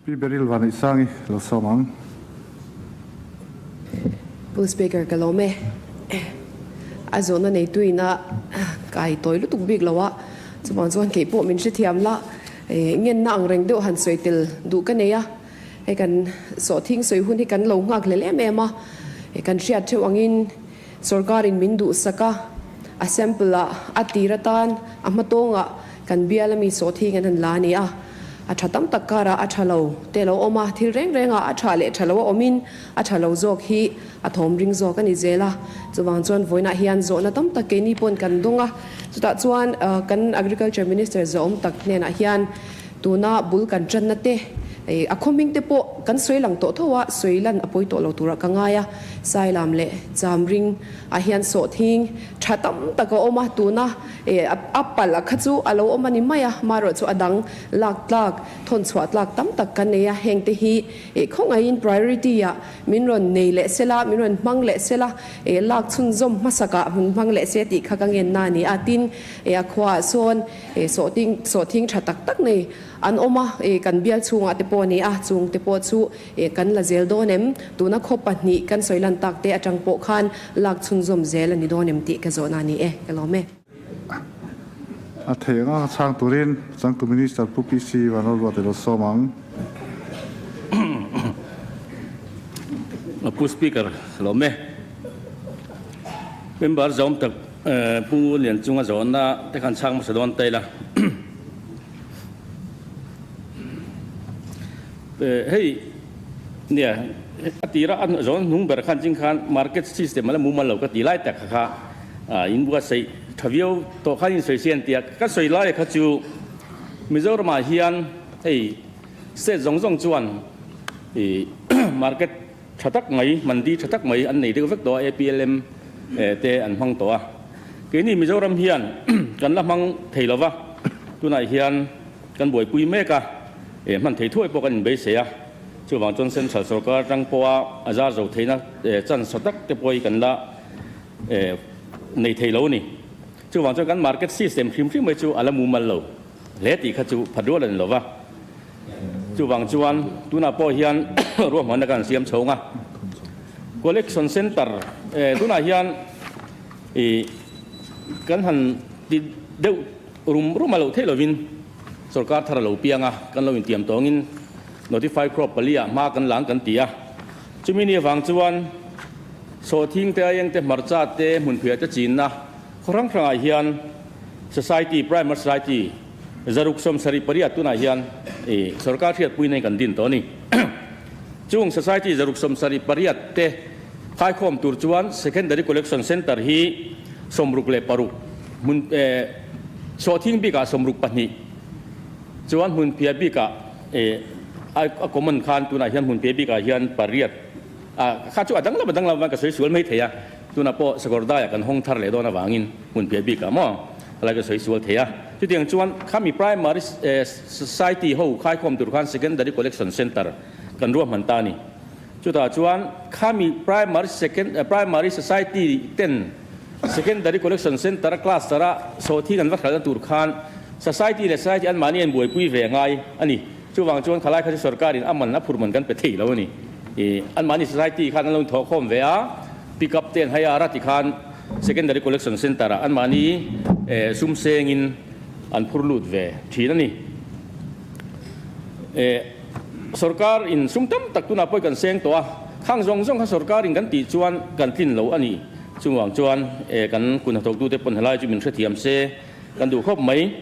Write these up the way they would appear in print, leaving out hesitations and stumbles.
Pi Beryl Vanneihsangi lo sawm ang. Pu Speaker ka lawm e. A zawhna neituin a kai tawi lutuk bik lo a, chuvang chuan kei pawh min hrethiam la, ngenna ang reng deuh han sawi tel duh ka nei a. Hei kan sawhthing sawi hun hi kan lo nghak hlel em em a, kan hriat theuh angin sorkarin min duhsak a, a sample ah a tir atan a hmatawngah kan bial ami sawhthing an han la a ni a, a tha tam tak karah a tha lo te lo awm a, thil reng rengah a tha leh tha lo a awmin a tha lo zawk hi a thawm ring zawk a ni zel a, chuvang chuan vawiinah hian zawhna tam tak keini pawn kan dawng a, chutah chuan kan Agriculture Minister zawhawm tak hnenah hian Tuna bul kan tanna te, a khaw hming te pawh kan sawi lang tawh tho a, sawi lan a pawi tawh lo turah ka ngai a. Sailam leh Chamring ah hian sawhthing tha tam tak a awm a, tuna a palh a kha chu a lo awm a ni mai a, marawh chu a dang lak tlak, thawn chhuah tlak tam tak kan nei a, heng te hi khawngaihin priority ah min rawn nei leh sela, min rawn hmang leh sela, lak chhunzawm hmasakah min hmang leh se tih kha ka ngenna a ni a, tin a khuaah sawn E sawhting sawhthing tha tak tak nei an awm a, e kan bial chhungah te pawh a ni a, chung te pawh chu e kan la zel dawn em? Tuna khaw pahnih kan sawi lan tak te atang pawh khan lak chhunzawm zel a ni dawn em tih ka zawhna a ni e, ka lawm e. A thei anga ka chhang turin Changtu Minister Pu PC Vanlalruat ilo sawm ang. Pu Speaker, lawm e. Member zawm tak Pu Lianchunga zawnna te khan chhak hmasa dawn ta ila. Hei nia a tira a zawn hnung ber khan ching khan market system a la mumal lo ka ti lai tak kha in buatsaih tha viau tawh khan in sawi sian tia ka sawi lai kha chu Mizoramah hian hei state zawng zawng chuan market Tha tak mai, mandi tha tak mai an nei deuh vek tawh a, APLM te an hmang tawh a. Keini Mizoram hian kan la hmang thei lo va, tunah hian kan buaipui mek a, hman thei thuai pawh kan inbeisei a. Chuvang chuan Central sorkar atang pawha a zar zo theihna chance tha tak te pawh hi kan la nei thei lo a ni. Chuvang chuan kan market system hrim hrim mai chu a la mumal lo hle tih kha chu phat rual a ni lo va. Chuvang chuan tunah pawh hian ruahmanna kan siam chhawng a, Collection Centre tunah hian ih kan han ti deuh rum rum a loh theih lovin sorkar thar a lo piang a, kan lo intiam tawngin Notify Crop pali ah hma kan lang kan ti a. Chumi ni avang chuan sawhthing te, aieng te, hmarcha te, hmunphiah te chinna khaw hrang hrangah hian Society, Primary Society, 678 tunah hian sorkar hriatpui nei kan din tawh a ni. Chung Society 178 te khaikhawm tur chuan Secondary Collection Centre hi 66 hmun sawhthing bikah 62 chuan hmunphiah bikah a common khan tunah hian hmunphiah bikah hian pariat kha chu a danglam a danglam avangin ka sawi sual mai thei a, tunah pawh Sakawrdaiah kan hawng thar leh dawn avangin hmunphiah bikah maw Helai ka sawi sual thei a. Chutiang chuan khami primary society ho khaikhawm tur khan secondary collection centre kan ruahman ta a ni. Chutah chuan khami primary second primary society ten secondary collection centre a cluster a sawhthing an va hralhna tur khan society leh society anmahni an buaipui ve ngai a ni. Chuvang chuan khalai kha chu sorkarin a man a phurman kan pe thei lo a ni. Anmahni society khan an lo inthawhkhawm ve a, pick up te an hai a, rati khan Secondary Collection Centre ah anmahni sum sengin an phur lut ve thin a ni. Sorkar in sum tam tak tunah pawh kan seng tawh a, khang zawng zawng kha sorkar in kan tih chuan kan tlin lo a ni. Chuvang chuan kan kun hnathawktute pawn helai chu min hrethiam se kan duh khawp mai.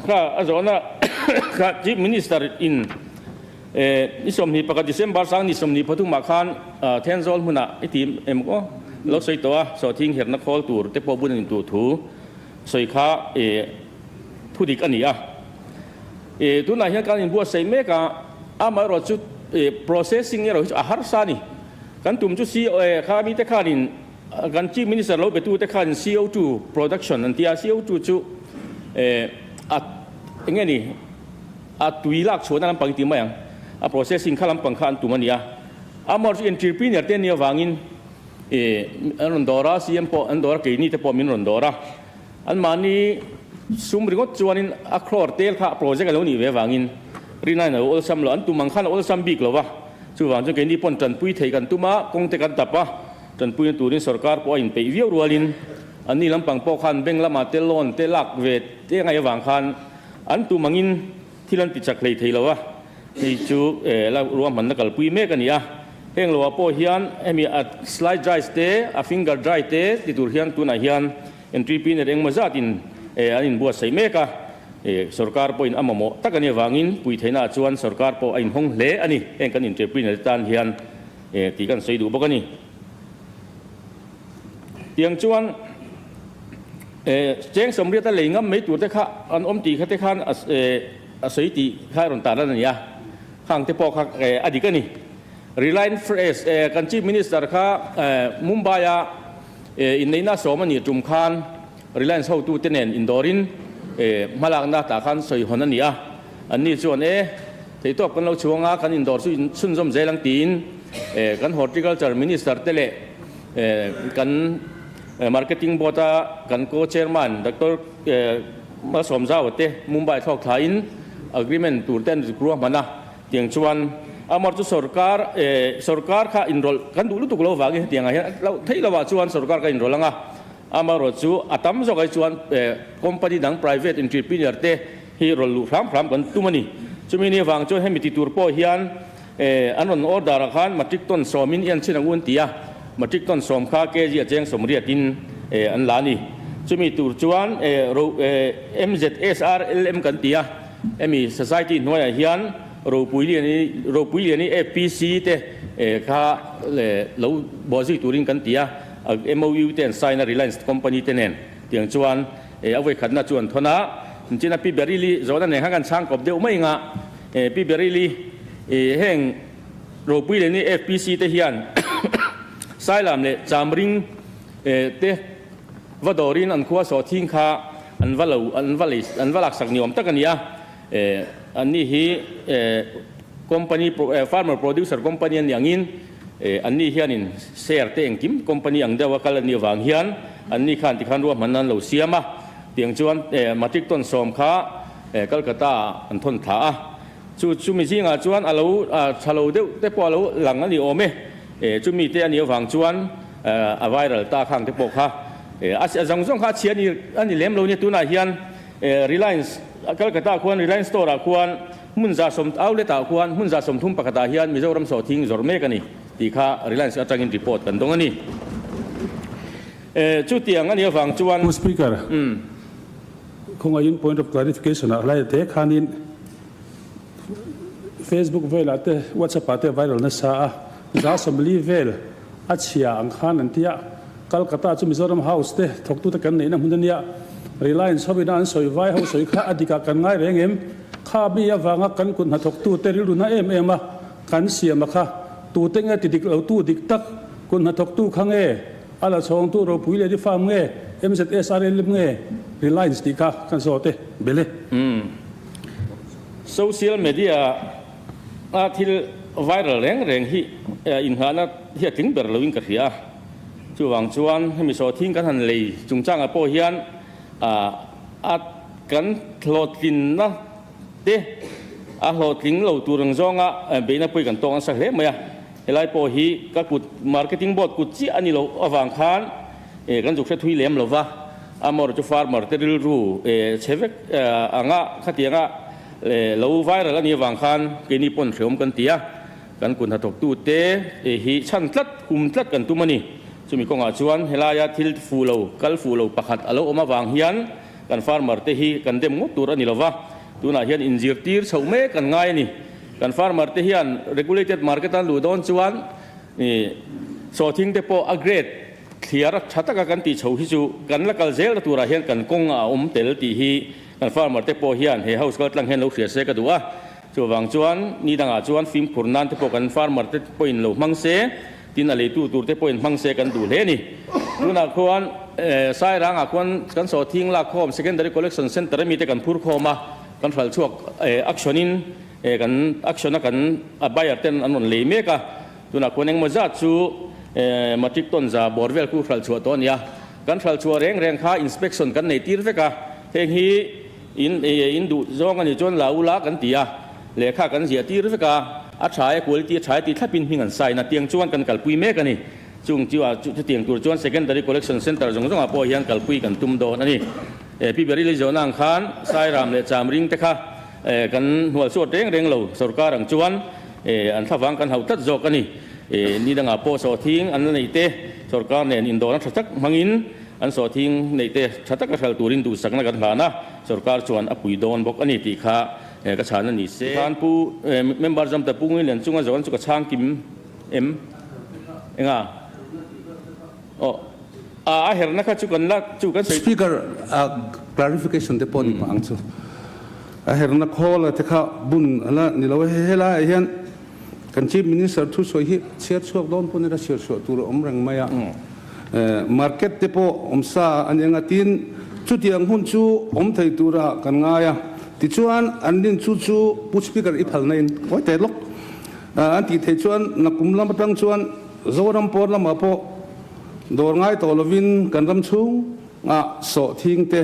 Kha a zawhna kha Chief Minister in Ni 21 December sang ni 23 ah khan Thenzawl hmunah i ti em aw lo sawi tawh a, sawhthing herna khawl tur te pawh bun a ni tur thu sawi kha thu dik a ni a. Tunah hian kan inbuatsaih mek a, amaherawh chu processing erawh hi chu a harsa a ni. Kan tum chu kha mite khanin kan Chief Minister lo betute khanin CO2 production an ti a, CO2 chu a enge ni? A tui lak chhuahna lampang ti mai ang. A processing kha lampang kha an tum a ni a. Amor chu entrepreneur te nia vangin an rawn dawr a, CM pawh an dawr a, keini te pawh min rawn dawr a. Anmahni Sum ringawt chuanin a crore tel kha project a lo nih ve avangin rinaiin a lo awlsam lo. An tum ang khan a awlsam bik lo va, chuvang chuan keini pawn tanpui thei kan tum a, kawng te kan tap a, tanpuina turin sorkar pawh a inpeih viau rualin anni lampang pawh khan bank lamah te loan te lak ve te ngaih avang khan an tum angin thil an ti chak hlei thei lo a, hei chu la ruahmanna kalpui mek a ni a. Heng loah pawh hian hemi a slide drive te, a finger drive te ti tur hian tunah hian Entrepreneur engmaw zatin an inbuatsaih mek a, sorkar pawhin a mamawh tak a nih avangin pui theihnaah chuan sorkar pawh a inhawng hle a ni. Heng kan entrepreneur te tan hian tih kan sawi duh bawk a ni. Tiang chuan cheng sawmriata lei ngam mai tur te kha an awm tih kha te khan a sawi tih kha a rawn tar lan a ni a, khang te pawh kha a dik a ni. Reliance Fresh kan Chief Minister kha Mumbai-a Inneihna sawm a nih tum khan Reliance hotute nen indawrin hmalakna tah khan sawi hawn a ni a. Anni chuan e, theihtawp kan lo chhuang a, kan indawr chu chhunzawm zel ang tiin kan Horticulture Minister te leh kan Marketing Board a kan Co-Chairman Doctor Malsawmzaua te Mumbai thlawk thlain agreement tur te an ruahman a. Tiang chuan amar chu sorkar eh sorkar kha inrawlh kan duh lutuk lo vangin hetiangah hian a loh theih lovah chuan sorkar ka inrawlh ang a, amarawh chu a tam zawk ai chuan eh company dang private entrepreneur te hi rawlh luh hram hram kan tum a ni. Chumi ni avang chuan hemi ti tur pawh hian eh an rawn order ah khan matric ton sawmin i an chhin ang u an ti a, matric ton sawm kha kg a cheng sawmriatin eh an la a ni. Chumi tur chuan eh ro eh MZSRLM kan ti a. Hemi society hnuaiah hian Ropuiliani Ropuiliani APC te kha lo bawhzui turin kan ti a, MOU te an sign a Reliance company te nen tiang chuan a vawikhatna chu an thawn a, china Pi Berili zawhna nen khan kan chhang kawp deuh mai anga Pi Berili heng Ropuiliani APC te hian Sailam leh Chamring te Va dawrin an khua sawhthing kha an va lo an va lei an va laksak ni awm tak a ni a, eh anni hi eh company eh farmer producer company an nih angin eh anni hianin share te engkim company ang deuha kal an nih avang hian anni khan tikhan ruahmanna an lo siam a, tiang chuan eh matric ton sawm kha eh Calcutta ah an thawn thla a, chu chumi zingah chuan a lo tha lo deuh te pawh a lo lang a ni awm e, eh chumi te a nih avang chuan. A viral ta khang te pawh kha a zawng zawng kha a chhia a ni lem lo nia tunah hian Reliance Calcutta ah khuan Reliance store ah khuan hmun za sawm outlet ah khuan hmun za 30 pakhat ah hian Mizoram sawhthing zawrh mek a ni tih kha Reliance atangin report kan dawng a ni. Chutiang a nih avang chuan. Pu Speaker, khawngaihin point of clarification ah hlai te khanin Facebook velah te WhatsApp ah te viral nasa a, 140 vel A chhia ang khan an ti a, Calcutta chu Mizoram House te thawktute kan neihna hmun a nia, Reliance ho ina an sawi vai ho sawi kha a dikah kan ngai reng em? Kha mi avanga kan kut hnathawktute rilru na em em a kan siam a kha tute nge ti dik lo tu dik tak kut hnathawktu kha nge a la chhawngtu ropui leh farm nge MZSRLM nge Reliance tih kha kan zawt e bele. Social media A thil viral reng reng hi inngahna hi a tling ber loin ka hria a, chuvang chuan hemi sawhthing kan han lei chungchangah pawh hian a kan hlawhtlinna te a hlawhtling lo tur ang zawnga beihna pawh hi kan tawk nasa hle mai a, helai pawh hi ka kut marketing board kut chiah a ni loh avang khan kan zuk hre thui lem lova, amaherawhchu farmer te rilru chhe vek anga khatianga Lo viral a nih avang khan keini pawn hreawm kan ti a, kan kut hnathawktute hi chhan tlat, hum tlat kan tum a ni. Chumi kawngah chuan helaia thil fuh lo, kal fuh lo pakhat a lo awm avang hian kan farmer te hi kan dem ngawt tur a ni lova, tunah hian inzirtir chhoh mek kan ngai a ni. Kan farmer te hian regulated market an luh dawn chuan sawhthing te pawh a grade thliar tha taka kan tih chho hi chu kan la kal zelna turah hian kan kawng a awm tel tih hi Kan farmer te pawh hian he house kal tlang hian lo hria se ka duh a, chuvang chuan ni dangah chuan fimkhur nan te pawh kan farmer te pawhin lo hmang se, tin a leitu tur te pawhin hmang se kan duh hle a ni. Tunah khuan Sairangah khuan kan sawhthing lak khawm Secondary Collection Centre ami te kan phur khawm a, kan hralh chhuak action in kan action a kan buyer ten an rawn lei mek a, tunah khuan engmaw zat chu matric ton za bawr vel khu hralh chhuah tawh a ni a, kan hralh chhuah reng reng kha inspection kan nei tir vek a. Heng hi in in duh zawng a nih chuan la ula kan ti a, lehkha kan ziah tir vek a, a tha e, quality a tha e tih thlapin hming an sign a, tiang chuan kan kalpui mek a ni. Chung chu a chutiang tur chuan Secondary Collection Centre zawng zawngah pawh hian kalpui kan tum dawn a ni. Pi Berili zawhna ang khan Sairam leh Chamring te kha kan hnual chhuat reng reng lo, sorkar ang chuan an thlavang kan hauh tlat zawk a ni. Ni dangah pawh sawhthing an la neih te sorkar nen indawhna tha tak hmangin an sawhthing neih te tha taka hral turin duhsakna kan hlan a, sorkar chuan a pui dawn bawk a ni tih kha ka chhan a ni se. Khan Pu Member Zamta Pu Ngui Lian chunga zawhna chu ka chhang kim em? Enga? Aw, a a herna kha chu kan la chu kan sawi. Speaker, a clarification te pawh ni pah ang chu. A herna khawl a te kha bun a la ni lo e. Helaiah hian kan Chief Minister thu sawi hi chhiar chhuak dawn pawn ila chhiar chhuah tur a awm reng mai a. Market te pawh awm sa a ni ang a, tin chutiang hun chu awm thei tura kan ngai a. Tichuan an rin chu chu Pu Speaker i phalna in kawi teh lawk. An tih theih chuan nakum lam atang chuan Zoram pawn lamah pawh dawr ngai tawh lovin kan ram chhungah sawhthing te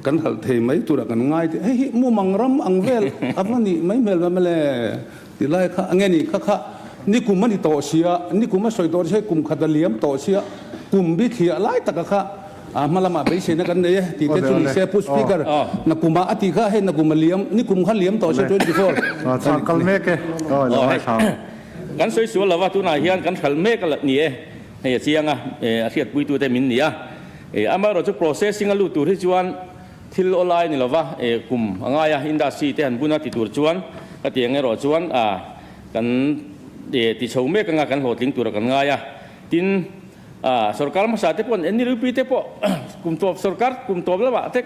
kan halh thei mai turah kan ngai tih hei hi mumang ram ang vel a va nih mai hmel ve mawle ti lai kha a nge ni kha kha nikum a ni tawh sia nikum a sawi tawh sia kum khat a liam tawh sia kum bi thliah lai taka kha A hma lamah beiseina kan nei e tih te chu ni se Pu Speaker, nakum ah a tih kha hei nakum a liam, nikum kha liam tawh se 24. Chhang kal mek e, awi lo ngai thlang. Kan sawi sual lova tunah hian kan hral mek a ni e, hei a chiang a, a hriatpuitute min ni a. Amaherawh chu processing a lut tur hi chuan thil awlai ni lova kum a ngai a, industry te han bun a ti tur chuan ka ti ang erawh chuan kan ti chho mek anga kan hlawhtling tura kan ngai a. Tin, Sorkar hmasa te pawh NLUP te pawh kum tawp sorkar kum tawp lamah te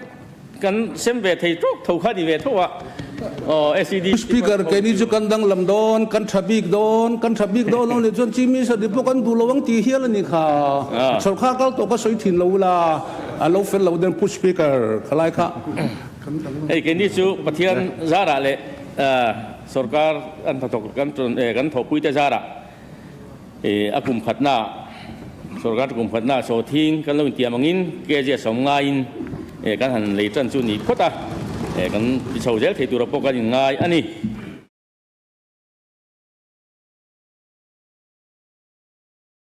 kan sem ve thei tawk tho kha ni ve tho a. Aw SED Speaker, keini chu kan danglam dawn, kan tha bik dawn, kan tha bik dawn lo nih chuan Chief Minister nih pawh kan duh lo ang tih hial a ni kha. Sorkar kal tawh kha sawi thin lo ula, a lo fel lo den Pu Speaker, khalai kha. Hei keini chu Pathian zarah leh sorkar an hnathawk kan thawhpuite zarah A kum khatna, sorkar kum khatna sawthing kan lo intiam angin kg sawm ngaiin kan han lei tan chu ni phawt a, kan ti chho zel thei tura pawh kan inngai a ni.